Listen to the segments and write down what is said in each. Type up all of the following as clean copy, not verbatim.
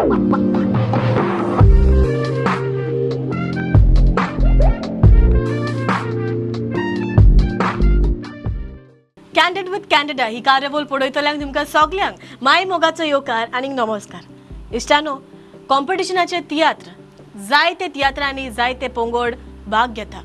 Candid with candida ही कार्यावळ पळयतल्यांक तुमकां सगल्यांक माय मोगाचो येवकार आनी नमस्कार. इश्टानो, कॉम्पिटिशनाचे तियात्र जायते तियात्रांनी जायते पंगड भाग घेता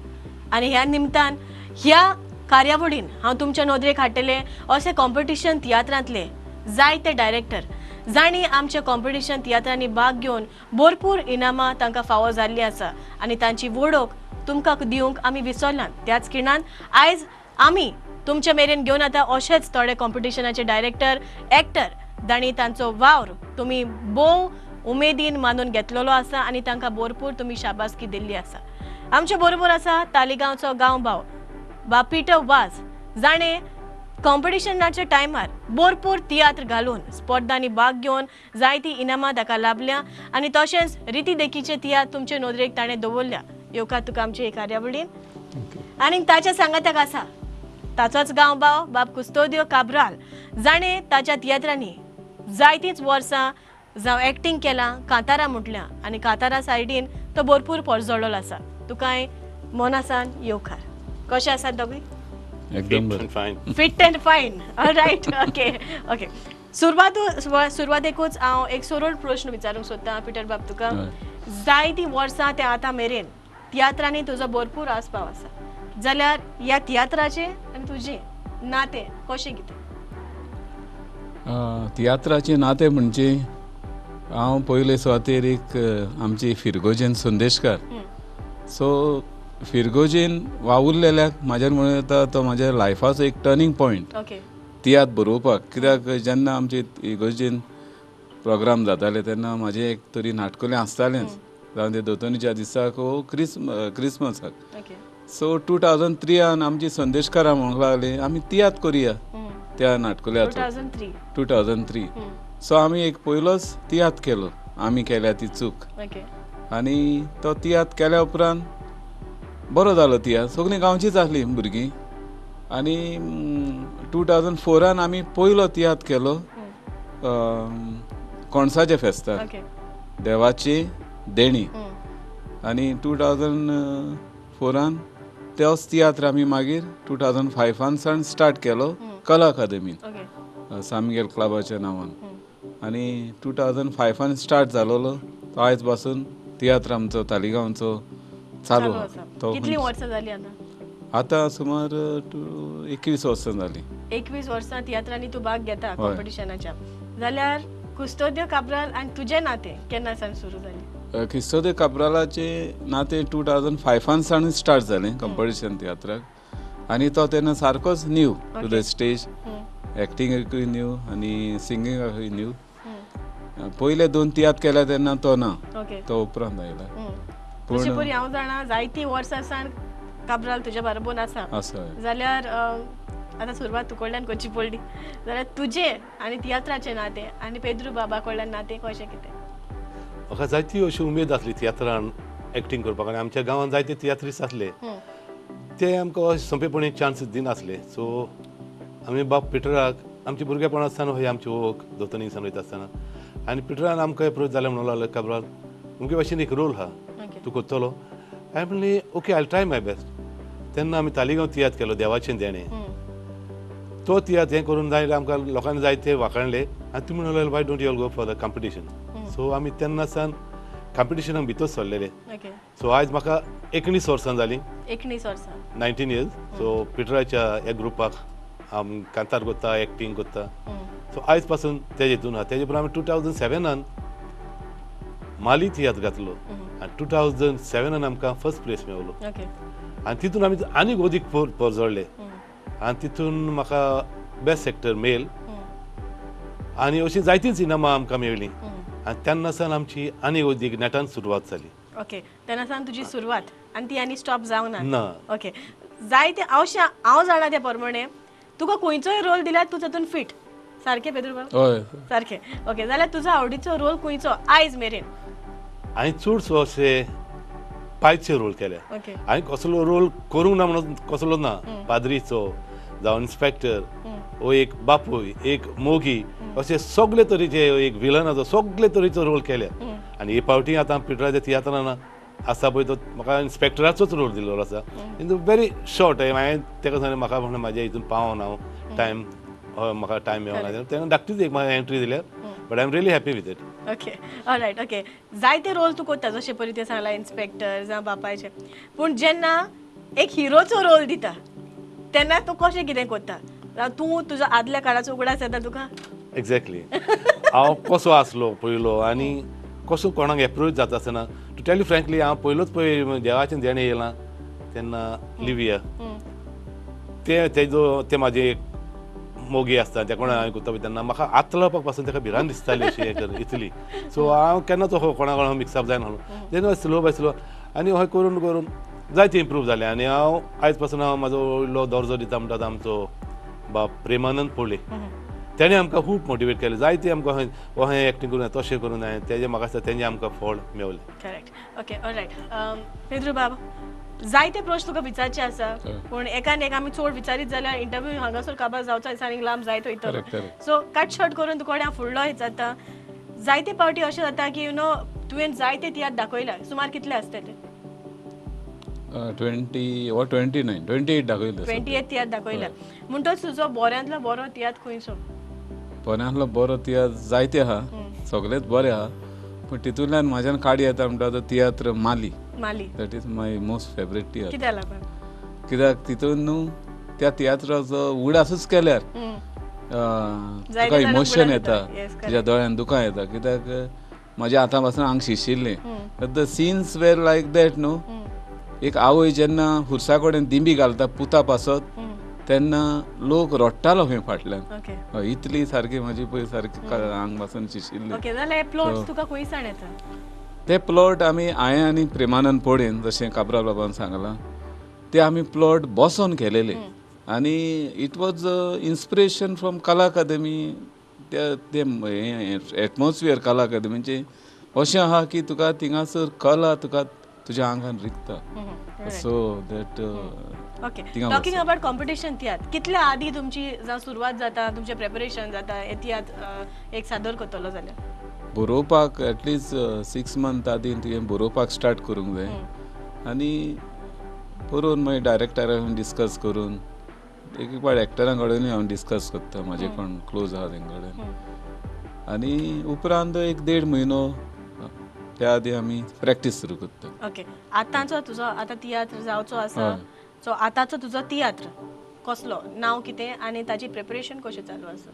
आनी ह्या निमतान ह्या कार्यावळीन हांव तुमच्या नदरेक हाडटलें अशे कॉम्पिटिशन तियात्रांतले जायते डायरेक्टर जांणी आमच्या कॉम्पिटिशन तियात्रांनी भाग घेवन भरपूर इनामां तांकां फावो जाल्लीं आसा आनी तांची वळख तुमकां दिवंक आमी विसरलात. त्याच खिणान आयज आमी तुमच्या मेरेन घेवन येता अशेच थोडे कॉम्पिटिशनाचे डायरेक्टर, एक्टर जांणी तांचो वावर तुमी भोव उमेदीन मानून घेतलेलो आसा आनी तांकां भरपूर तुमी शाबासकी दिल्ली आसा. आमचे बरोबर आसा तालिगांवचो गांवभाव बा पिटर वाज, जाणें कॉम्पिटिशनाच्या टायमार भरपूर तियात्र घालून स्पर्धांनी भाग घेवन जायतीं इनामां ताका लाभल्या आनी तशेंच रिती देखीचे तियात्र तुमचे नदरेक ताणें दवरल्या. येवकार तुका आमचे हे कार्यावळीन. आनी ताच्या सांगाताक आसा ताचोच गांवभाव बाब कुस्तोदियो काब्राल, जाणें ताच्या तियात्रांनी जायतींच वर्सां जावं एक्टींग केलां, कांतारा म्हटल्या आनी कांतारा सायडीन तो भरपूर परजळ्ळो आसा. तुकाय मनासान येवकार. कशें आसात दोगूय? एकदम बरें. Fine. Fit and fine. Right, okay okay. सुरवातेकूच हांव एक सरळ प्रश्न विचारूंक सोदतां पिटर बाब तुका. जायतीं वर्सां ते आतां मेरेन तियात्रांनी तुजो भरपूर आस्पाव आसा, जाल्यार ह्या तियात्राचें आनी तुजें नातें कशें कितें? तियात्राचें नातें म्हणजे हांव पयले सुवातेर एक आमची फिरगोजेन संदेशकार, सो फिरगोजेन वावुरलेल्याक म्हाजेर म्हणूं येता तो म्हाज्या लायफाचो एक टर्नींग पॉयंट तियात्र बरोवपाक. कित्याक जेन्ना आमचे इगर्जेन प्रोग्राम जाताले तेन्ना म्हाजें एक तरी नाटकुलें आसतालेंच, जावं ते दोतोनीच्या दिसाक वो क्रिसमसाक. सो 2003 आमची संदेशकारां म्हणूंक लागली आमी तियात्र करुया त्या नाटकुल्याचो. 2003. 2003. सो आमी एक पयलोच तियात्र केलो, आमी केल्या ती चूक. आनी तो तियात्र केल्या उपरांत बरो जालो तियात्र, सगळीं गांवचीच आसली भुरगीं. आनी 2004 आमी पयलो तियात्र केलो कोणसाच्या फेस्ताक, देवाची देणी. आनी 2004 तोच तियात्र आमी मागीर 2005 सावन स्टार्ट केलो कला अकादमीन, सामगेल क्लबाच्या नांवान. आनी 2005 स्टार्ट जालोलो तो आयज पासून तियात्र आमचो तालिगांवचो चालू आसा. तो कितलीं वर्सां जालीं आतां? आतां सुमार 21 वर्सां जालीं. 21 वर्सां तियात्रांनी तूं भाग घेता कॉम्पिटिशनाच्या. जाल्यार कुस्तोदियो काब्राल आनी तुजें नातें केन्ना सावन सुरू जालें? क्रिस्तोदे काब्रालाचें नातें 2005 सावन स्टार्ट जालें कॉम्पिटिशन तियात्राक. आनी तो तेन्ना सारकोच न्यू टू the stage, एक्टिंगाकूय new आनी सिंगिंगाकूय न्यू. पयले 2 तियात्र केल्या तेन्ना तो ना, तो उपरांत आयला. पूण हांव जाणा जायतीं वर्सां सावन काब्राल तुज्या बरोबर आसा, जाल्यार आतां सुरवात तुका कडल्यान करची पडली. जाल्यार तुजें आनी तियात्राचें नातें आनी पेद्रू बाबा कडल्यान नातें कशें कितें? म्हाका जायती अशी उमेद आसली तियात्रान एक्टींग करपाक आनी आमच्या गांवांत जायते तियात्रिस्ट आसले, ते आमकां सोंपेपणी चान्स दिनासले. सो आमी बाब पिटराक आमच्या भुरगेपण आसतना हय आमची वळख दोतोनी सावन वयता आसतना, आनी पिटरान आमकां एप्रोच जालें म्हणून लागलो काब्राल अमके भाशेन एक रोल आहा तूं करतलो. हांवें म्हणलें okay I try my best. तेन्ना आमी तालिगांव तियात्र केलो देवाचें देणें. तो तियात्र हें करून जाय आमकां लोकांनी जायते वाखाणले आनी तुमी म्हणलें why don't you all go for the competition. So आमी तेन्ना सावन कॉम्पिटिशनाक भितर सरलेले. सो आयज म्हाका 19 वर्सां जालीं. 19 वर्सां, 19 इयर्स. सो पिटराच्या ह्या ग्रुपाक आमी कांतार करता, एक्टींग करता. सो आयज पासून तेजे हितून आहा. तेजे उपरांत आमी 2007 माली तियात्र घातलो आनी 2007 आमकां फर्स्ट प्लेस मेवलो. आनी तितून आमी आनीक अदीक परजळ्ळे आनी तितून म्हाका बेस्ट एक्टर मेल आनी अशीं जायतींच इनामां आमकां मेळ्ळीं. आनी तेन्ना सावन आमची आनीक अदीक नेटान सुरवात जाली. ओके, तेन्ना सावन तुजी सुरवात आनी ती आनी स्टॉप जावंक ना. ओके, जायते हांव जाणा त्या प्रमाणे तुका खंयचोय रोल दिल्यार तूं तातूंत फिट सारकें पेद्रू बाब? हय सारकें. ओके, जाल्यार तुजो आवडीचो रोल खंयचो आयज मेरेन? हांवें चडसो अशे पायचे रोल केले. हांवें कसलो रोल करूंक ना म्हणून कसलो ना, पाद्रीचो जावं इन्स्पेक्टर वो एक बापूय, एक मोगी, अशे सगळे तरेचे एक विलनाचो सगळे तरेचो रोल केले. आनी हे फावटी आतां पिटराच्या तियात्रान आसा पळय तो म्हाका इन्स्पेक्टराचोच रोल दिल्लो आसा. इन व्हेरी शॉर्ट हांवें ताका सांगलें म्हाका म्हणून म्हाज्या हितून पावना हांव टायम म्हाका टायम मेळना तेन्ना धाकटीच एक म्हाका एंट्री दिल्या. But I am really happy with it. Okay alright okay. जायते रोल तूं करता जशें पळय तें सांगलां इन्स्पेक्टर जावं बापायचें, पूण जेन्ना एक हिरोचो रोल दिता तेन्ना तूं कशें कितें करता? तूं तुजो आदल्या काळाचो उगडास येता तुका? एक्झॅक्टली हांव कसो आसलो पयलो आनी कसो कोणाक एप्रोच जाता आसतना टू टेल you frankly हांव पयलोच पळय देवाचें देणें येयलां तेन्ना लिविया ते तेजो ते म्हाजे एक मोगी आसता त्या कोणा हांवें करता पळय तेन्ना म्हाका हात लावपाक पासून ताका भिरांत दिसताली अशी हें इतली. सो हांव केन्नाच हो कोणा कोणा मिक्सअप जायना आसलो. तेन्ना स्लो बाय स्लो आनी हय करून करून जायते इम्प्रूव जालें. आनी हांव आयज पासून हांव म्हाजो व्हडलो दर्जो दिता म्हणटा आमचो बाब प्रेमानंद पोळे तेणें आमकां खूब मोटिवेट केलें. जायते आमकां हय अहें एक्टींग करूं जाय तशें करूं जाय तेजें म्हाका दिसता तेंजें आमकां फळ मेवलें. Correct okay alright. पेद्रू बाब जायते प्रश्न तुका विचारचे आसा पूण एकान एक आमी चड विचारीत जाल्यार इंटरव्यू हांगासर काबार जावचो आसा आनी लांब जायत वयतलो. सो कट शॉर्ट करून तुका हांव फुडलो विचारता. जायते फावटी अशें जाता की you know तुवें जायते तियात्र दाखयल्या, सुमार कितले आसतले? 20 or 29 28 दाखयले. 28 तियात्र दाखयल्या म्हणटच तुजो बऱ्यांतलो बरो तियात्र खंयचो? बऱ्यांतलो बरो तियात्र जायते आहा, सगळेच बरे आहा, पूण तितूंतल्यान म्हाज्यान काडी येता म्हणटा तो तियात्र Mali. Mali that is my most favourite तियात्र. कित्याक लागून? कित्याक तितून न्हू त्या तियात्राचो उगडासूच केल्यार तुका इमोशन येता, तुज्या दोळ्यान दुकां येता. कित्याक म्हाज्या हाता पासून आंग शिशिल्लें. The scenes were like that न्हू. एक आवय जेन्ना खुर्सा कडेन दिंबी घालता पुता पासत तेन्ना लोक रडटालो खंय फाटल्यान. हय इतली सारकी म्हाजी पळय सारकी आंग पासून शिशिल्ली. ते प्लॉट आमी हांवें आनी प्रेमानंद पोळेन जशें काब्राल बाबान सांगलां ते आमी प्लॉट बसोन केलेले आनी it was inspiration from Kala Akademi. ते एटमॉस्फियर कला अकादमीचें अशें आहा की तुका थिंगासर कला तुका तुज्या आंगान रिगता. So that okay. Talking about competition तियात्र कितल्या आदी तुमची जावं सुरवात जाता, तुमचें प्रेपरेशन जाता हे तियात्र एक सादर करतलो जाल्यार? बरोवपाक एटलिस्ट 6 मंथ आदी तुवें बरोवपाक स्टार्ट करूंक जाय आनी बरोवन मागीर डायरेक्टरा कडेन डिस्कस करून एक एक फावट एक्टरां कडेनूय हांव डिस्कस करता, म्हाजे कोण क्लोज आहा तेंचे कडेन. आनी उपरांत 1-1.5 म्हयनो त्या आदी आमी प्रॅक्टीस सुरू करता. ओके. आतांचो तुजो आतां तियात्र जावचो आसा, सो आतांचो तुजो तियात्र कसलो, नांव कितें आनी ताची प्रिपरेशन कशें चालू आसा?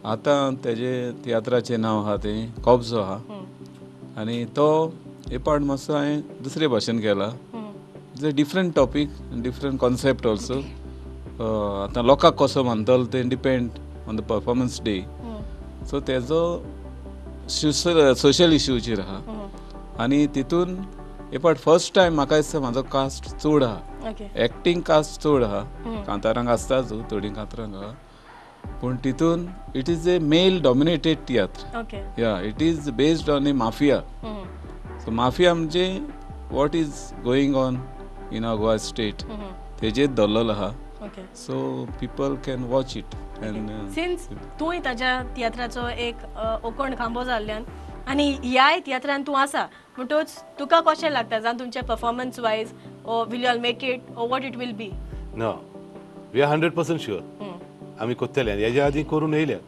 आतां तेजे तियात्राचें नांव आहा तें कॉब्जो आहा आनी तो एक पावट मातसो हांवें दुसरे भाशेन केला. It's a different topic, different concept also. आतां लोकांक कसो मानतलो तें depend on the performance day. So तेजो सोशल इश्यूचेर आहा आनी तितून एक फावट फर्स्ट टायम म्हाका दिसता म्हाजो कास्ट चड आहा, एक्टींग कास्ट चड आहा. कांतारांक आसताच थोडीं कांतारांक आहा पूण तितून it is a male dominated tiatr. Yeah it is based on a mafia. So mafia म्हणजे what is going on in our Goa state तेजेर धरलेलो आहा. So people can watch it. And since तूंय ताज्या तियात्राचो एक ओकोण खांबो जाल्ल्यान आनी ह्याय तियात्रान तूं आसा म्हणटच तुका कशें लागता जावं तुमचें performance wise or will you all make it or what it will be? No, we are 100% sure आमी करतले. हेज्या आदी करून येयल्या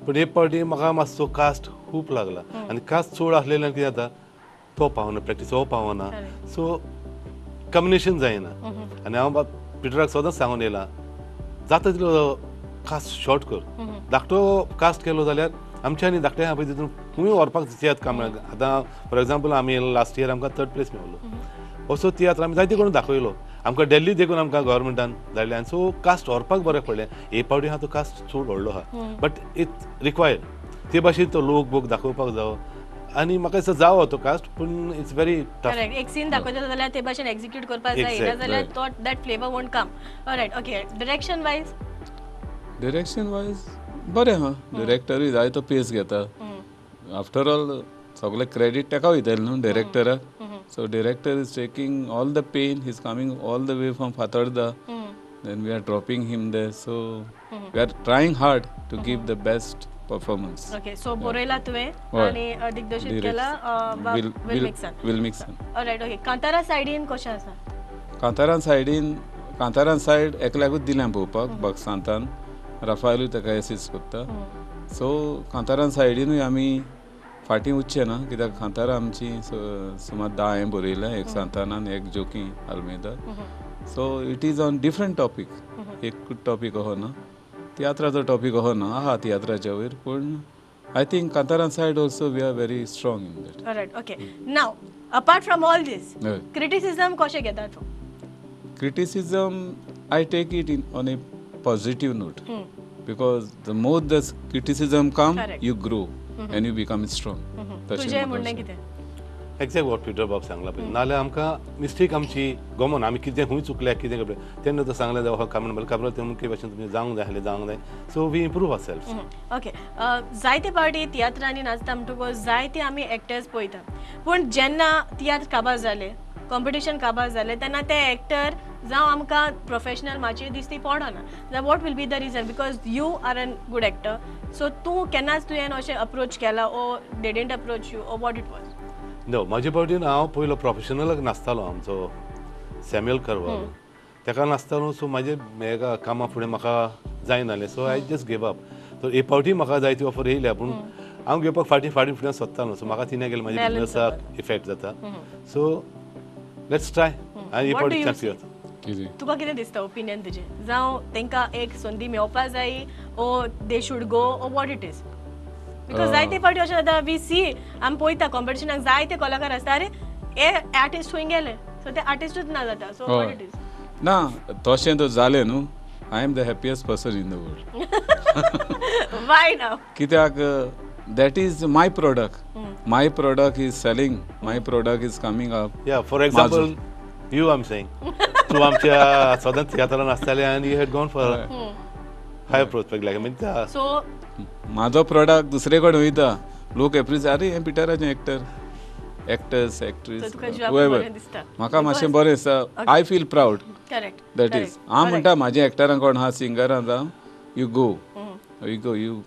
पूण एक फावटी म्हाका मातसो कास्ट खूब लागला आनी कास्ट चड आसलेल्यान कितें जाता तो पावना, प्रॅक्टीस हो पावना, सो कम्युनिकेशन जायना. आनी हांव पिटराक सदांच सांगून येयलां जाता तितलो कास्ट शॉर्ट कर. धाकटो कास्ट केलो जाल्यार आमच्या आनी धाकटे आहा पळय तितून खंय व्हरपाक तियात्र काम. आतां फॉर एग्जाम्पल आमी लास्ट इयर आमकां 3rd place मेवलो. असो तियात्र आमी जायते करून दाखयलो. आमकां दिल्ली देखून आमकां गव्हर्मेंटान धाडलें आनी सो कास्ट व्हरपाक बरें पडलें. हे फावटी आहा तो कास्ट चड व्हडलो आहा बट it required ते भाशेन तो लोक बोक दाखोवपाक जावो आनी म्हाका दिसता जावो तो कास्ट पूण it's very tough. एक सीन दाखयता जाल्यार ते भाशेन एक्झिक्यूट करपाक जाय, ना जाल्यार तो that flavour won't come. Alright okay. Direction wise? Direction wise बरें आहा. डिरेक्टरूय जाय तो पेस घेता. आफ्टर ऑल सगळें क्रेडीट ताका वयतलें न्हू डिरेक्टराक. So director is taking all the pain, he is coming all the way from Fatorda, then we are dropping him there. So we are trying hard to give the best performance. Okay, so बरयला तुवें हय. आनी दिग्दर्शीत केला will मिक्सान. Will मिक्सान. Right, okay. Kantara सायडीन कशें आसा? कांतारान सायडीन, कांतारान सायड एकल्याकूच दिलें पळोवपाक, बगसांतान राफायलूय ताका एसिस्ट करता. सो कांतारान सायडीनूय आमी फाटीं उरचें ना, कित्याक कांतारां आमची सुमार 10 हांवें बरयल्या, एक सांतानान, एक Joaquim Almeida. So it is on different topic, एक टॉपीक अहो ना, तियात्राचो टॉपीक अहो ना, आहा तियात्राच्या वयर, पूण I think कांतारान side also we are very strong in that. Right, okay. Now apart from all this, हय. क्रिटिसिजम कशें घेता तूं? Criticism, I take it in on a positive note, because the more the criticism come, Correct. you grow and you become strong. तशें तुजें म्हाका म्हणणें अशें. कितें? एग्जॅक्ट what Peter बाब सांगला पळय, नाल्यार आमकां मिस्टेक आमची गोमन, आमी कितें खंय चुकल्या कितें करपा तेन्ना तो सांगलें जावं कामण म्हणल्यार काब्राल तें भाशेन तुमी जावंक जाय आसलें, जावंक जाय. So we improve our self. Okay, जायते पावटी तियात्रांनी नाचता म्हणटकूच जायते आमी एक्टर्स पळयता, पूण जेन्ना तियात्र काबार जाले, कॉम्पिटिशन काबार जालें, तेन्ना ते एक्टर जावं आमकां प्रोफेशनल मातशें दिसती पडना. जाल्यार what will be the reason? Because you are an good actor, so तूं केन्नाच तुवें अशें अप्रोच केला or they didn't approach you or what it was? No, म्हाजे फावटीन हांव पयलो प्रोफेशनलाक नाचतालो, आमचो सॅम्युअल करवालो, ताका नाचतालो. सो म्हाजे हेका कामा फुडें म्हाका जायनालें, so I just gave up. तर एक फावटी म्हाका जायती ऑफर येयल्या, पूण हांव घेवपाक फाटीं फाटीं फुडें सोदतालो. सो म्हाका तिणें गेलें म्हाज्या Balance बिजनसाक इफेक्ट जाता. सो let's try आनी एक What do फावटी you chance see? घेवचो. कितें? तुका कितें दिसता ओपिनियन तुजें? जावं तांकां एक संदी मेवपा जाय or they should go or what it is? Because जायते फावटी अशें जाता, we सी, आमी पळयता कॉम्पिटिशनाक जायते कलाकार आसता, अरे हे आर्टिस्ट खंय गेले, सो ते आर्टिस्टूच ना जाता. सो what हय. It is? ना, तशें तर जालें न्हू, I am the happiest person in the world. Why now? कित्याक that is my product, my product is selling, my product is coming up. Yeah, for example, you I am saying, तूं आमच्या सदांच तियात्रान आसतालें आनी you had gone for higher prospect like mean. So म्हाजो product दुसरे कडेन वयता, लोक एप्रिसिएट, अरे हें पिटराचें एक्टर, एक्टर्स, एक्ट्रीस, So तुका जिवाक बरें दिसता. म्हाका मातशें बरें दिसता. I feel proud. Correct. That is, हांव म्हणटा म्हाज्या एक्टरांक कोण आहा, सिंगरां जावं, you go, you go, you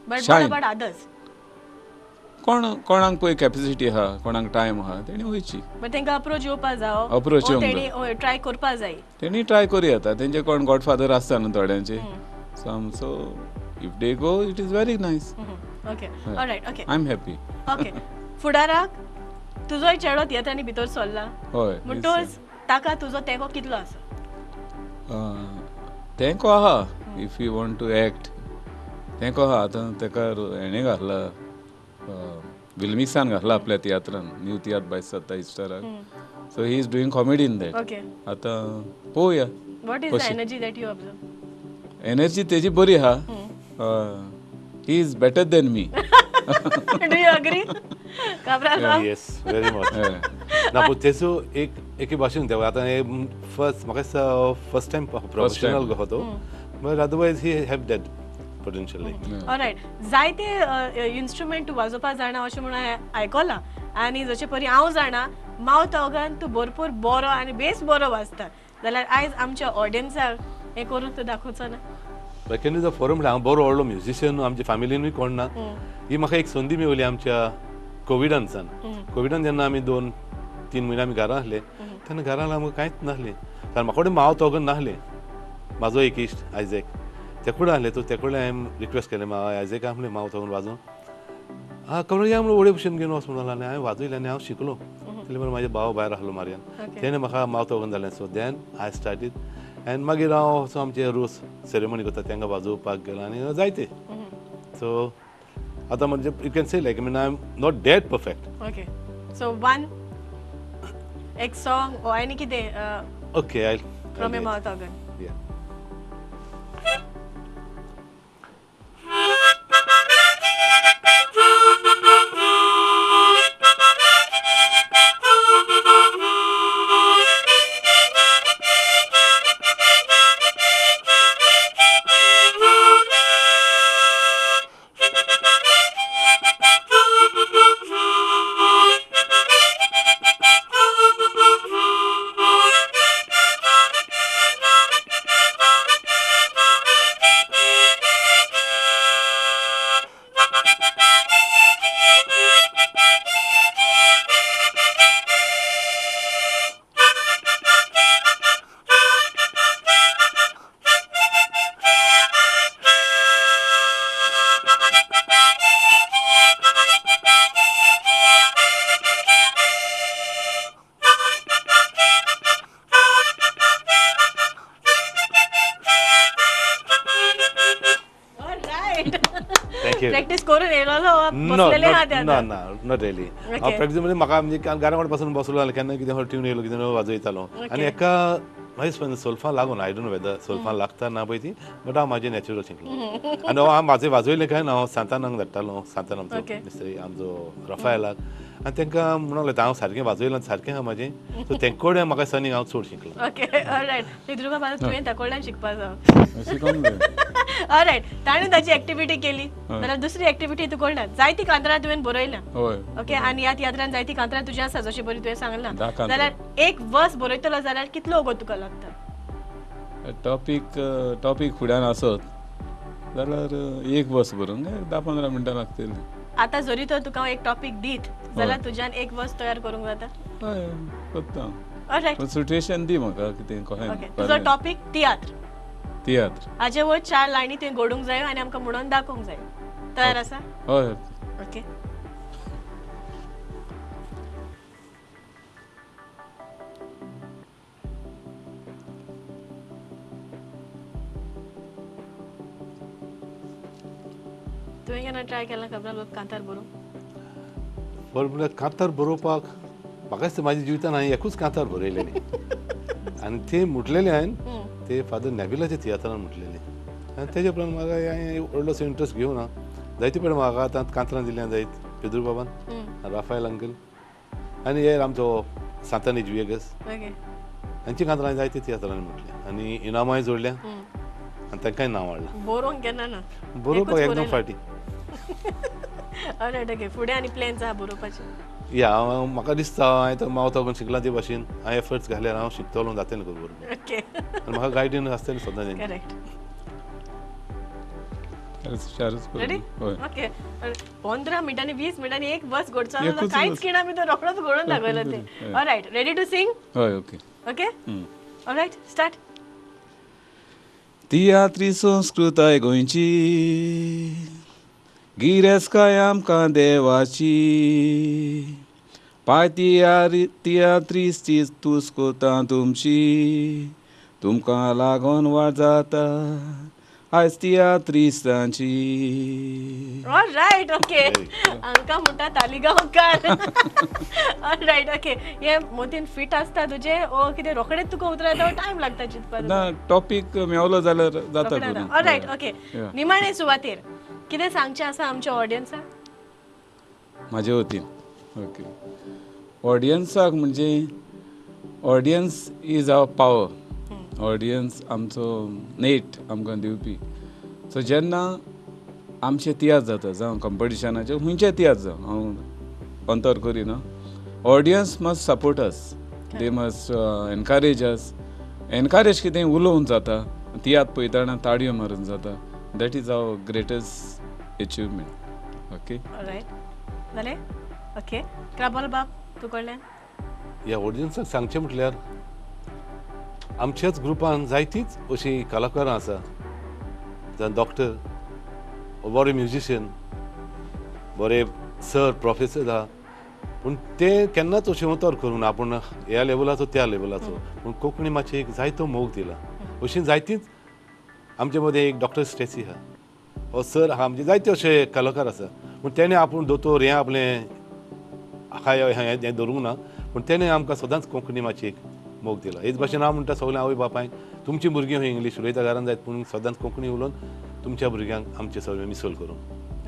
but what shine. About others? कोण कोणाक पळय कॅपेसिटी आहा, कोणाक टायम आहा, तेणी वयची. बट तांकां अप्रोच येवपा जावो, Approach येवंक तेणी ट्राय करपा जाय. तेणी ट्राय करूं येता, तेंचे कोण गॉडफादर आसता न्हू थोड्यांचे, so if they go it is very nice. Okay, alright, okay. I am happy. Okay, फुडाराक तुजोय चेडो तियात्रांनी भितर सरला हय. म्हणटूच ताका तुजो तेंको कितलो आसा? तेंको आहा, if you want to act तेंको आहा. आतां ताका हेणें घातला, विल्मिक्सान घातला आपल्या तियात्रान, न्यू तियात्र बाय सत्ता इस्टराक. So he is doing comedy in that. Okay. आतां पळोवया. What is the कशी? Energy that you observe? Energy तेजी बरी आहा. He is better than me. Do you agree Cabral? Yes, very much. ना, पूण तेजो एक एके भाशेन देव आतां हे फर्स्ट म्हाका दिसता फर्स्ट टायम प्रोफेशनल गो तो, but otherwise he have that potential like. Alright, जायते इन्स्ट्रुमेंट तूं वाजोवपा जाणा अशें म्हणून हांवें आयकलां, आनी जशे परी हांव जाणा मावथ ऑर्गन तूं भरपूर बरो आनी बेस बरो वाजता, जाल्यार आयज आमच्या ऑडियन्साक हें करून तूं दाखोवचो ना? केन्ना जो फोरम म्हणल्यार हांव बरो व्हडलो म्युजिशियन आमच्या फॅमिलीनूय कोण ना. ही म्हाका एक संदी मेवली आमच्या कोविडान सान. कोविडान जेन्ना आमी 2-3 म्हयने आमी घरा आसले, तेन्ना घरान आमकां कांयच नासलें, कारण म्हाका कडेन मावथ ऑर्गन नासलें. म्हाजो एक इश्ट आयझॅक तेकडे आसलें, तो तेकडे हांवें रिक्वेस्ट केलें आयझॅका, म्हणलें मावथ ऑर्गन वाजोवन हा करून या म्हणून वडे भशेन घेवन वच म्हणून आनी हांवें वाजयलें आनी हांव शिकलो. तितले म्हणल्यार म्हाजे भाव भायर आसलो मार्यान, तेणें म्हाका मावथ ऑर्गन जालें. So then I started आनी मागीर हांव असो आमचे रोस सेरेमनी करता तांकां वाजोवपाक गेलो आनी जायते. सो आतां म्हणजे you can say like I mean I am not that perfect. Okay, so one एक सॉंग ओ आनी कितें okay, I from a mouth organ? Yeah. Thank you. Right. Thank you. Practice करून येयलोलो No, बसलेले आहा ते not, आतां. ना ना not really. हांव प्रॅक्टीस म्हणजे म्हाका म्हणजे गारावाड पासून बसलो जाल्यार केन्ना कितें ट्यून येयलो कितें वाजयतालो आनी एका मागीर सोल्फां लागून I don't know weather सोल्फां लागता ना पळय ती, बट हांव म्हाजें नॅचरल शिकलो आनी हांव म्हाजें वाजयलें काय ना हांव सांतानाक धाडटालो, सांतान आमचो मिस्त्री आमचो रफायलाक, आनी तांकां म्हणूंक लागलो हांव सारकें वाजयलां सारकें आहा म्हाजें, सो तेंचे कडेन म्हाका दिसता हांव चड शिकलो. Okay, all right. निद्रुबा, आतां तुवें ताका कडल्यान शिकपा जाव. शिकोंक जाय. ऑलरायट, ताणें ताची एक्टिविटी केली जाल्यार दुसरी एक्टिविटी तुका कडल्यान जायती कांतरां तुवें बरयल्या. हय. ओके, आनी ह्या तियात्रान जायती कांतरां तुजी आसा, जशें बरी तुवें सांगलां. 10 कांतरां. जाल्यार एक वर्स बरयतलो जाल्यार कितलो वगत तुका लागता? टॉपीक टॉपीक फुड्यान आसत जाल्यार एक वर्स बरोवंक 10-15 मिनटां लागतलीं. आतां जरी तर तुका हांव एक टॉपीक दीत जाल्यार तुज्यान एक वर्स तयार करूंक जाता? हय, करता. ऑलरायट. पूण सिट्युएशन दी म्हाका कितें कशें. ओके, तुजो टॉपीक तियात्र. तियात्र. हाजे वयर चार लायनी तुवें घडूंक जायो आनी आमकां म्हणून दाखोवंक जाय. तयार आसा? हय. ओके. तुवें केन्ना ट्राय केला खबर बाब कांतार बरोवंक? बरें, म्हणल्यार कांतार बरोवपाक म्हाका दिसता म्हाज्या जिवितान हांवें एकूच कांतार बरयलेलें आनी तें म्हटलेलें हांवें ते फादर नॅबिलाच्या तियात्रान म्हटलेलें आनी तेजे उपरांत म्हाका हांवें व्हडलोसो इंट्रस्ट घेवना. जायते पळय म्हाका आतां कांतरां दिल्यां जायत पेद्रू बाबान, राफायल अंकल आनी हे आमचो सांतान व्हिएगस हांची कांतरां जायते तियात्रांनी म्हटलें आनी इनामांय जोडल्या आनी तांकांय नांव हाडलां. बरोवंक केन्ना ना? बरोवपाक एकदम फाटीं. All right, okay. फुडें आनी प्लॅन्स आहा बरोवपाचे? या, हांव म्हाका दिसता हांवें तो मावता पण शिकलां ते भाशेन हांवें एफर्ट्स घाल्यार हांव शिकतलो, जातलें करूं बरोबर. आनी म्हाका गायडन्स आसतलें सदां तेंचें. करेक्ट. चारच. रेडी? हय. ओके, 15 मिनटांनी 20 मिनटांनी एक बस घडचो एकूच कांयच बस. किणा भितर रोखडोच घडोवन दाखयलो ते. Alright, ready to sing? हय, ओके. Okay, alright, start. तियात्री संस्कृताय गोंयची, गिरेस्तकाय आमकां देवाची, पाय तियारी तियात्रिस्ती तुस्त कोता तुमची, तुमकां लागोन वाड जाता आयज तियात्रिस्तांची. All right, okay. हांकां म्हणटा तालिगांवकार. All right, okay. हे मोतीन फिट आसता तुजें ओ कितें रोखडेच तुका उतरां येता, टायम लागता चिंतपाक? ना, टॉपीक मेवलो जाल्यार जाता करून. All right, okay. Yeah. निमाणे सुवातेर कितें सांगचें आसा आमच्या ऑडियन्साक? म्हाजे वतीन, ओके, ऑडियन्साक म्हणजे audience is our power. Audience आमचो नेट आमकां दिवपी. सो जेन्ना आमचे तियात्र जाता, जावं कंपिटिशनाचे खंयचे तियात्र जावं, हांव अंतर करिना, audience must support us, they must encourage us. Encourage कितें उलोवन जाता, तियात्र पळयतना ताळयो मारून जाता. That is our greatest achievement, okay. Alright, जालें. ओके, क्राबोल बाब, तूं कडल्यान? ह्या ऑडियन्साक सांगचें म्हटल्यार आमच्याच ग्रुपान जायतीच अशीं कलाकारां आसा, जावं डॉक्टर, बरे म्युजिशियन, बरे सर प्रोफेसर आहा, पूण ते केन्नाच अशें उतर करूंक ना आपूण ह्या लेवलाचो त्या लेवलाचो, पूण कोंकणी मातशी एक जायतो मोग दिला. अशीं जायतीच आमचे मदें एक डॉक्टर स्टेसी आहा, हो सर आहा, म्हणजे जायते अशे कलाकार आसा, पूण तेणें आपूण दोतोर हें आपलें हाय हें धरूंक ना, पूण तेणें आमकां सदांच कोंकणी मातशी एक मोग दिला. हेच भाशेन हांव म्हणटा सगळ्या आवय बापायक, तुमची भुरगीं खंय इंग्लीश उलयता घरान जायत, पूण सदांच कोंकणी उलोवन तुमच्या भुरग्यांक आमचे सगळें मिसल करूं.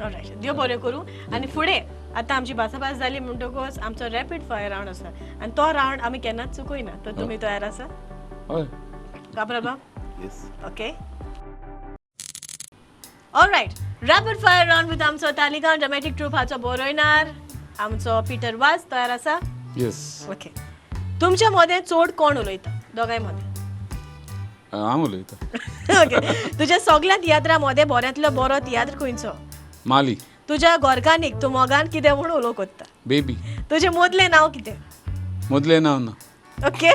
ऑलरायट, देव बरें करूं. आनी फुडें आतां आमची भासाभास जाली म्हणटकूच आमचो रॅपीड फायर रावंड आसा आनी तो रावंड आमी केन्नाच चुकयना. तर तुमी तयार आसा? हय. काब्राल बाब? Yes. Okay. Alright, rapid fire round with आमचो तालिगांव ड्रामॅटीक ट्रूप हाचो बरोयणार आमचो पिटर वाज. तयार आसा? येस. ओके. तुमच्या मदें चड कोण उलयता, दोगांय मदें? हांव उलयता. ओके. तुज्या सगळ्या तियात्रा मदें बऱ्यांतलो बरो तियात्र खंयचो? माली. तुज्या गोरकानीक तूं मोगान कितें म्हूण उलोवंक कोत्ता? बेबी. तुजें मोदलें नांव कितें? मदलें नांव ना. ओके.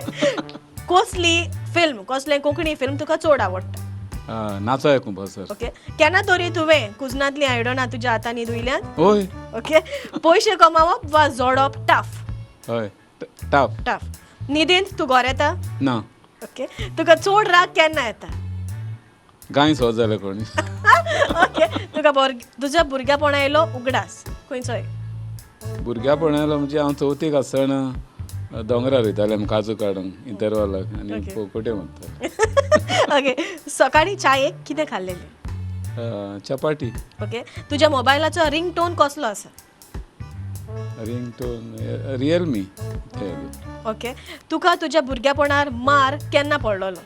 कसली फिल्म, कसलें कोंकणी फिल्म तुका चड आवडटा? नाचो आयकूं सर. ओके. केन्ना तरी तुवें कुजनांतलीं आयदनां तुज्या हातांनी धुयल्यांत? हय. ओके. पयशे कमावप वा जोडप टफ? हय, टफ. टफ. न्हिदेंत तूं गोरेता? ना. ओके. तुका चड राग केन्ना येता? गाय सोद जाल्यार कोणी. ओके. तुका तुज्या भुरग्यापणा येयलो उगडास खंयचोय? भुरग्यापणा आयलो म्हणजे हांव चवथीक आसतना दोंगरार वयताले आमी काजू काडूंक इंटरवालाक आनी पोकोट्यो मारताले. ओके. सकाळीं चायेक कितें खाल्लेलें? चपाटी. ओके. तुज्या मोबायलाचो रिंग टोन कसलो आसा? Ring tone Realme. Okay. तुका तुज्या भुरग्यापणार मार केन्ना पडलेलो?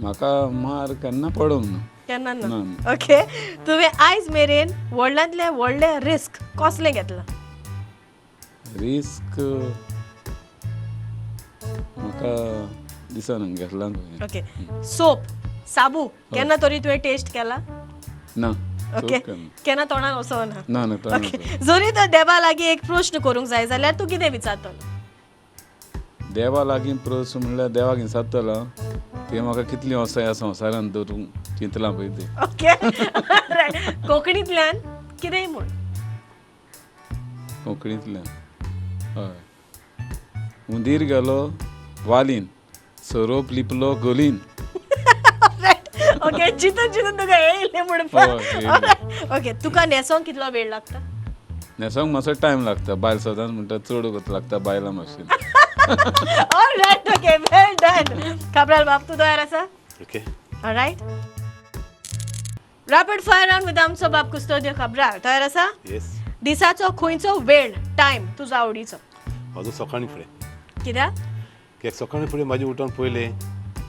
म्हाका मार केन्ना पडूंक ना. केन्ना ना? ओके. तुवें आयज मेरेन व्हडल्यांतलें व्हडलें रिस्क कसलें घेतलां? रिस्क म्हाका दिसना घेतलां. ओके. सोप साबू केन्ना तरी तुवें टेस्ट केला? ना. ओके. केन्ना तोंडान वचना? ना ना. ओके. जरी तर देवा लागीं एक प्रश्न करूंक जाय जाल्यार तूं कितें विचारतलो? देवा लागीं प्रश्न म्हणल्यार देवाक विचारतलो तुवें म्हाका कितलीं वर्सां ह्या संवसारांत दवरूंक चिंतलां पळय तें. ओके. कोंकणींतल्यान कितेंय म्हूण. कोंकणींतल्यान हय. हुंदीर गेलो वालीन, सोरोप लिपलो गोलीन. ओके. चिंतून चिंतून तुका येयलें म्हणपाक. ओके. तुका न्हेसोंक कितलो वेळ लागता? न्हेसोंक मातसो टायम लागता. बायल सदांच म्हणटा चड वगत लागता बायलां मातशें. Alright, okay, well done. Cabral बाब, तूं तयार आसा? Okay. Alright. Rapid fire round with आमचो बाब कुस्तोदियो काब्राल. तयार आसा? येस. दिसाचो खंयचो वेळ टायम तुजो आवडीचो? म्हाजो सकाळीं फुडें. कित्याक? कित्याक सकाळीं फुडें म्हाजें उठोन पयलें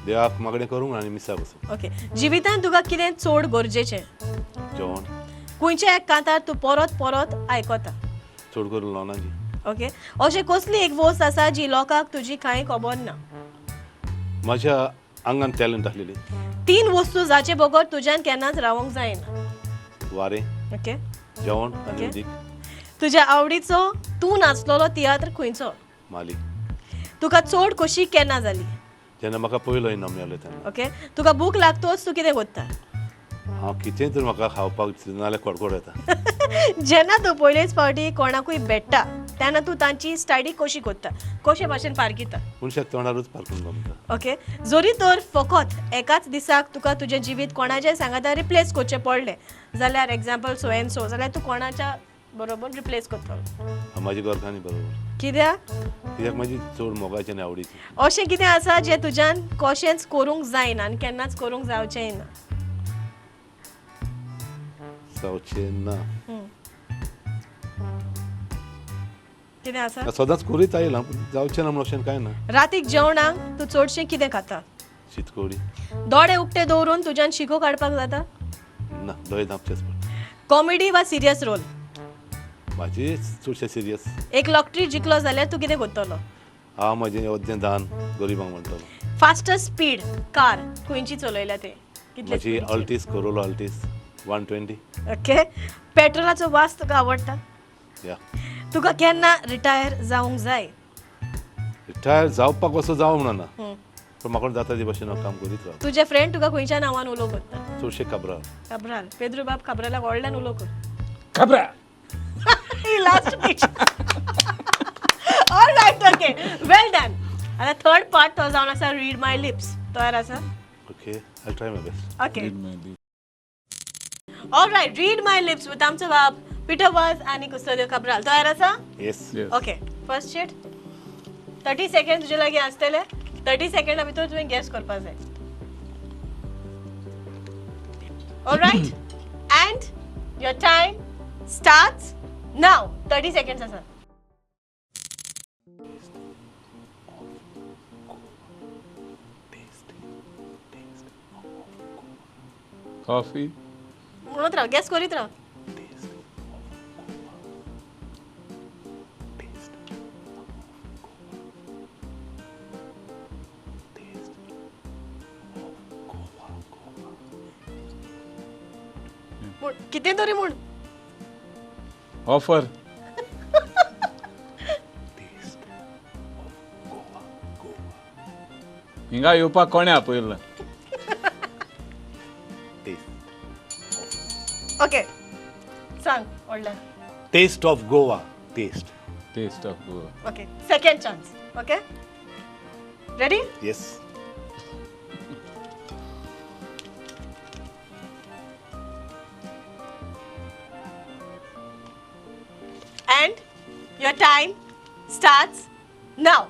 देवाक मागणें करूंक आनी मिसाक वचूंक. ओके. जिवितांत तुका कितें चड गरजेचें? जेवण. खंयच्या एक कांतार तूं परत परत आयकता? चड करून लोनाची. ओके. अशें कसली एक वस्त आसा जी लोकांक तुजी कांय खबर ना? म्हाज्या आंगान टॅलंट आसलेली. तीन वस्तू जाचे बगर तुज्यान केन्नाच रावंक जायना? वारें. ओके. जेवण आनी उदीक. तुज्या आवडीचो तूं नाचलेलो तियात्र खंयचो? माली. तुका चड खोशी केन्ना जाली? जेन्ना म्हाका पयलो इनाम मेळ्ळो तेन्ना. ओके. तुका भूक लागतोच तूं कितें करता? हांव कितें तर म्हाका खावपाक नाजाल्यार कडकड येता. जेन्ना तूं पयलेच फावटी कोणाकूय भेट्टा तेन्ना तूं तांची स्टडी कशी करता, कशे भाशेन पारखिता? मनशाक तोंडारूच पारखून जमता. ओके. जरी तर फकत एकाच दिसाक तुका तुजें जिवीत कोणाच्याय सांगाता रिप्लेस करचें पडलें जाल्यार, एग्जाम्पल सो एन सो, जाल्यार तूं कोणाच्या बरोबर रिप्लेस करतलो? म्हाजी घरकान्नी बरोबर. कित्याक? कित्याक म्हाजी चड मोगाची आनी आवडीची. अशें कितें आसा जें तुज्यान कशेंच करूंक जायना आनी केन्नाच करूंक जावचेंय ना? जावचें ना. कितें आसा? सदांच करीत आयलां पूण जावचें ना म्हणून अशें कांय ना. रातीक जेवणाक तूं चडशें कितें खाता? शीतकोडी. दोळे उक्ते दवरून तुज्यान शिको काडपाक जाता? ना, दोळे धांपचेच पडटा. कॉमेडी वा सिरियस रोल? म्हाजी चडशें सिरियस. एक लॉटरी जिखलो जाल्यार तूं कितें करतलो? हांव म्हाजें अद्दें दान गरिबांक म्हणटलो. फास्टस्ट स्पीड कार खंयची चलयल्या ते? म्हाजी अल्टीस, कोरोला अल्टीस 120. ओके. पेट्रोलाचो वास तुका आवडटा? या. तुका केन्ना रिटायर जावंक जाय? रिटायर जावपाक असो जावं म्हणना, पूण म्हाका जाता ते भशेन हांव काम करीत रावता. तुजे फ्रेंड तुका खंयच्या नांवान उलो करता? चडशे काब्राल. काब्राल. पेद्रू बाब काब्रालाक व्हडल्यान उलो कर. Cabral. Last picture. Alright, okay, well done. आतां थर्ड पार्ट तो जावन आसा रीड my lips. तयार आसा? Okay, I try my best. Okay. Alright, read my lips with आमचो बाब पिटर वाज आनी कुस्तोदियो काब्राल. तयार आसा? Yes. Okay. First sheet 30 second तुजे लागीं आसतले. 30 सेकंडा भितर तुवें गॅस करपाक जाय. Alright, and your time starts now. 30 seconds आसा. कॉफी. म्हणत राव, गॅस करीत राव. कितें तरी म्हूण. Offer. हिंगा येवपाक कोणें आपयला? ओके सांग व्हडल्यान. Taste of Goa. Taste. Taste of Goa. Okay, second chance. Okay, ready? Yes. And your time starts now.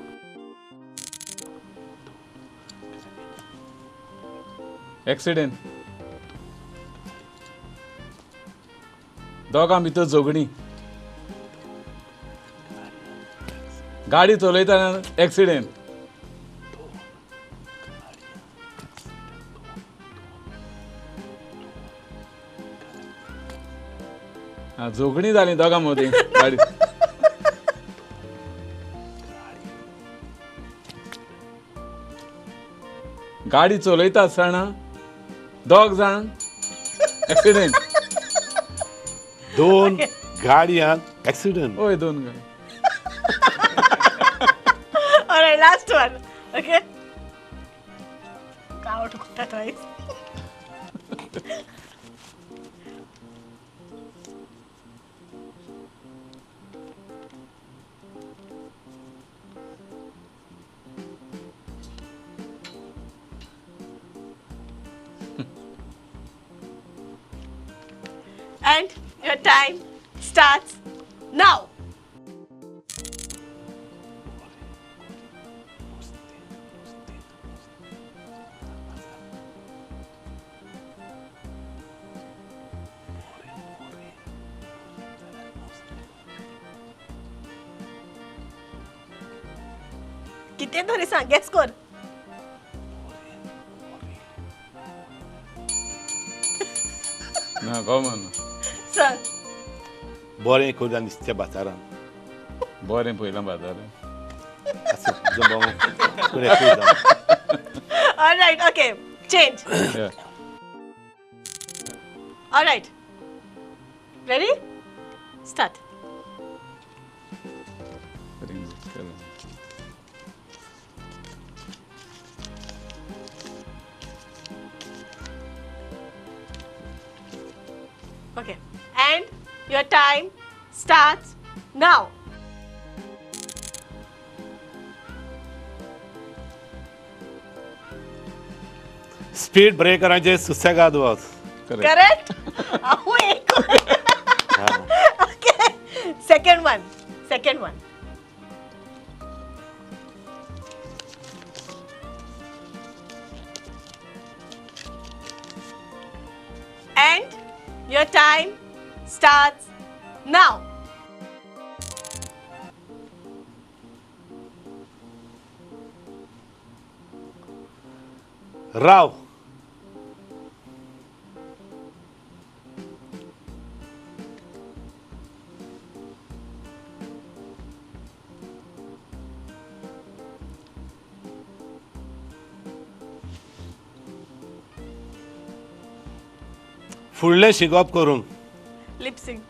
Accident. दोगां भितर झगडीं. गाडी चलयतना एक्सिडेंट. आं, झगडीं जालीं दोगां मदीं गाडी. गाडी चलयता आसतना दोग जाण एक्सिडेंट. दोन गाडयांत एक्सिडंट. हय, दोन गाडी. Alright, last one. Okay. Count twice. And your time starts now. कितें तरी सांग, गेस कर. ना कॉमन. सांग. बरें करून दिसता बाजारान. बरें पयलां बाजारान. Alright, okay, change. Alright, ready, start. Okay, and your time starts now. Speed ब्रेकरांचे सुसेगाद वच. Correct. Okay, second one. Second one. And your time starts now. Rao. फुडलें शिकप करूंक. Lip sync.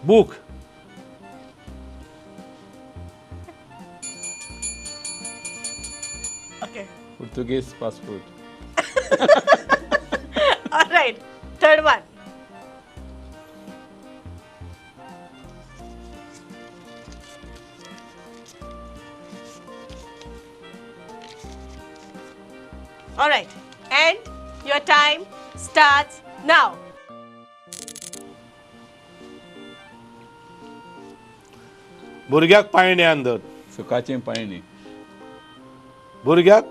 Book. Okay. Portuguese passport. Alright, third one. Alright, and your time starts now. भुरग्याक पायण्यान धर. सुखाचें पायणी. भुरग्याक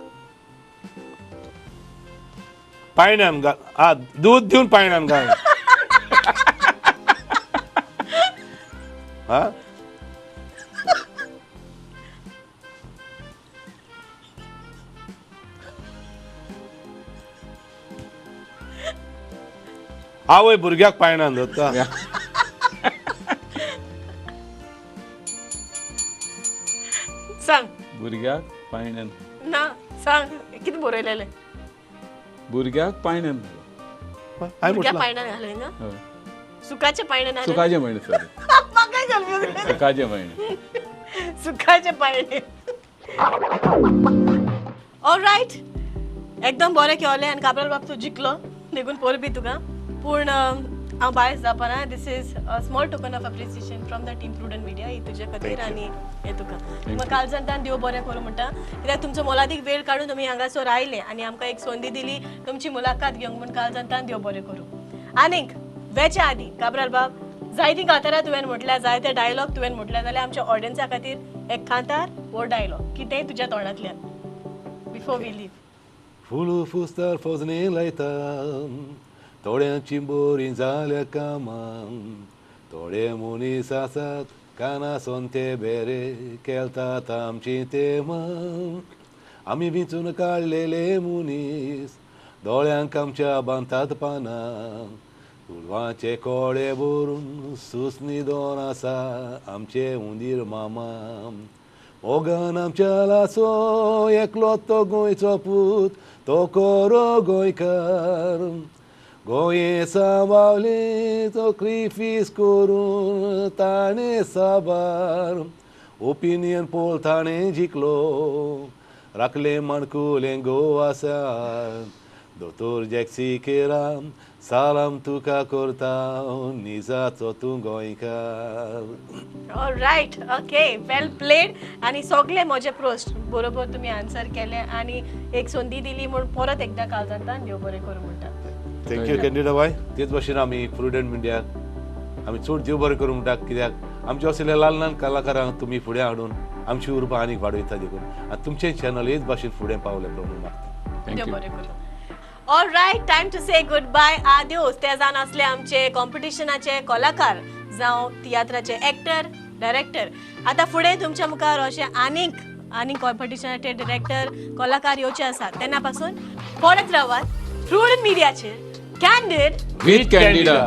पायण्यान घाल. आ, दूद दिवन पायण्यान घाल. हा, आवय भुरग्याक पायणान धरता. सांग. भुरग्याक पायण्यान ना, सांग कितें बरयलेलें? भुरग्याक पायण्यान. हांवें भुरग्याक म्हटलां. पायणान घालय ना. हय. सुखाचे पायणे ना. सुखाचे म्हयने, सॉरी. म्हाका कन्फ्युज. सुखाचे म्हयने. सुखाचे पायणे. ऑल रायट, एकदम बरें खेळलें आनी काब्राल बाब, तूं जिखलो देखून परबी तुका. पूण हांव बायस जावपाना. This is a small token of appreciation from the team Prudent Media. ही तुज्या खातीर Thank you. आनी हे तुका. तुमकां काळजांतान देव बरें करूं म्हणटा, कित्याक तुमचो मोलादीक वेळ काडून तुमी हांगासर आयले आनी आमकां एक संदी दिली तुमची मुलाखत घेवंक म्हूण. काळजांतान देव बरें करूं. आनीक वेच्या आदीं काब्राल बाब, जायतीं कांतारां तुवें म्हटल्या, जायते डायलॉग तुवें म्हटल्या, जाल्यार आमच्या ऑडियन्सा खातीर एक कांतार वो डायलॉग कितेंय तुज्या तोंडांतल्यान बिफोर we live. फुलू फुस्तार फोजणे लायता, थोड्यांची बोरी जाल्या कामां. थोडे मनीस आसात कानासोन ते बेरे केलतात आमची तेमां. आमी विंचून काडलेले मनीस दोळ्यांक आमच्या बांदतात पानां. कुडवाचे कोडे भरून सुसनी दोन आसा आमचे उंदीर मामा. मोगान आमच्या लासो एकलो तो गोंयचो पूत, तो कोरो गोंयकार. गोंये सांबावले तो क्रिफीस करून ताणें साबार. ओपिनियन पोल ताणें जिखलो, राखलें माणकुलें गोवा दोतोर जॅक सिकेरा, सालाम तुका करता, निजाचो तूं गोंयकार. रायट, ओके, वेल प्लेड. आनी सगळे म्हजे प्रश्न बरोबर तुमी आन्सर केले आनी एक संदी दिली म्हूण परत एकदां काळजांतान देव बरें करूं म्हणटा. Thank you कॅन्डिडा बाय. तेच भाशेन आमी प्रुडंट मिडियाक आमी चड देव बरें करूं म्हणटा, कित्याक आमचे असले ल्हान ल्हान कलाकारांक तुमी फुडें हाडून आमची उर्बा आनीक वाडयता देखून आनी तुमचें चॅनल हेच भाशेन फुडें पावलें प्रभू मागता. देव thank you. बरें करूं. All right, time to say good bye, आदिओस. ते जावन आसले आमचे कॉम्पिटिशनाचे कलाकार जावं तियात्राचे एक्टर, डायरेक्टर. आतां फुडें तुमच्या मुखार अशें आनीक आनीक कॉम्पिटिशनाचे डिरेक्टर, कलाकार येवचे आसात. तेन्ना पासून पळयत रावात प्रुडंट मिडियाचेर कॅन्डीड विथ कॅन्डिडा.